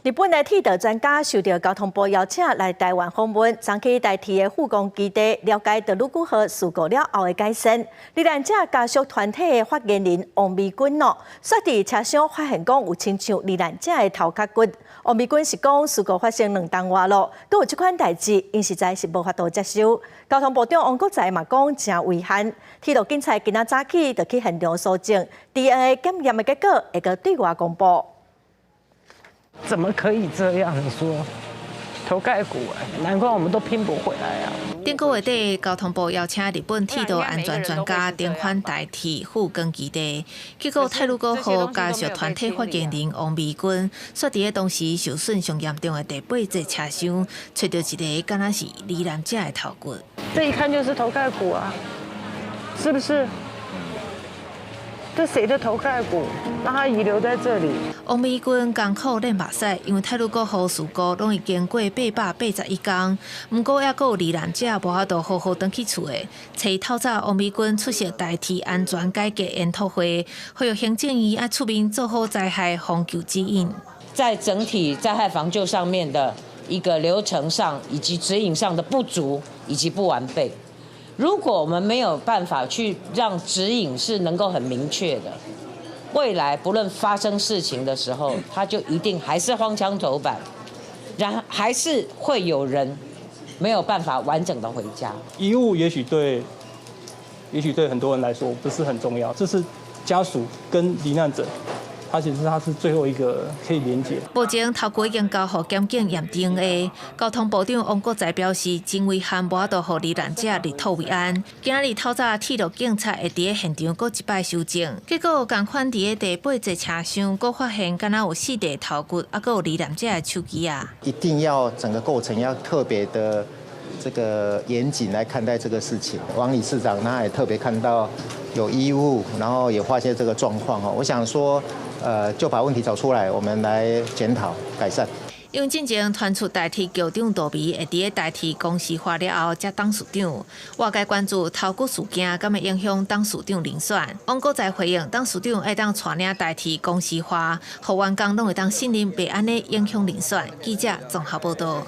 日本的鐵道專家受著交通部邀請來台灣訪問，昨去台鐵的富岡基地了解太魯閣號事故了後的改善。罹難者家屬團體的發言人王美君哦，煞佇車廂發現講有親像罹難者的頭殼骨。王美君是講事故發生2冬外咯，閣有這款代誌，𪜶實在是無法度接受。交通部長王國材嘛講誠遺憾，鐵路警察今仔早起就去現場搜證，DNA 檢驗的結果會閣對外公布。怎麼可以這樣？你說頭蓋骨，難怪我們都拼不回來啊！頂個月底，交通部邀請日本鐵道安全專家重返台鐵富岡基地，結果太魯閣號家屬團體發言人王美君，煞佇咧當時受損上嚴重的第八節車廂，揣著一个敢若是罹難者的頭骨。這一看就是頭蓋骨啊，是不是？這誰的頭蓋骨？讓他遺留在這裡。王美君艱苦練目屎，因為太魯閣號事故攏已經過881工，毋過猶閣有罹難者無法度好好轉去厝的。初一透早，王美君出席台鐵安全改革研討會，呼籲行政院愛出面做好災害防救指引。在整體災害防救上面的一個流程上，以及指引上的不足以及不完備。如果我們沒有辦法去讓指引是能夠很明確的，未來不論發生事情的時候，他就一定還是荒腔走板，然後還是會有人沒有辦法完整的回家。遺物也許對很多人來說不是很重要，這是家屬跟罹難者，他其實他是最後一個可以連結。目前頭骨已經交予檢警驗 DNA。交通部長王國材表示，真遺憾無法度予罹難者入土為安。今仔日透早，鐵路警察會佇咧現場閣一擺搜證，結果仝款佇咧第八節車廂，閣發現敢若有四塊頭骨，猶閣有罹難者的手機仔。一定要整個過程要特別的這個嚴謹來看待這個事情。王理事長他也特別看到有衣物，然後也發現這個狀況哦。我想說，就把問題找出來，我們來檢討改善。因為進前傳出台鐵橋長杜美會佇咧台鐵公司化了後，才董事長。外界關注頭骨事件，敢會影響董事長人選？王國材回應，董事長會當帶領台鐵公司化，予員工攏會當信任，袂按呢影響人選。記者綜合報導。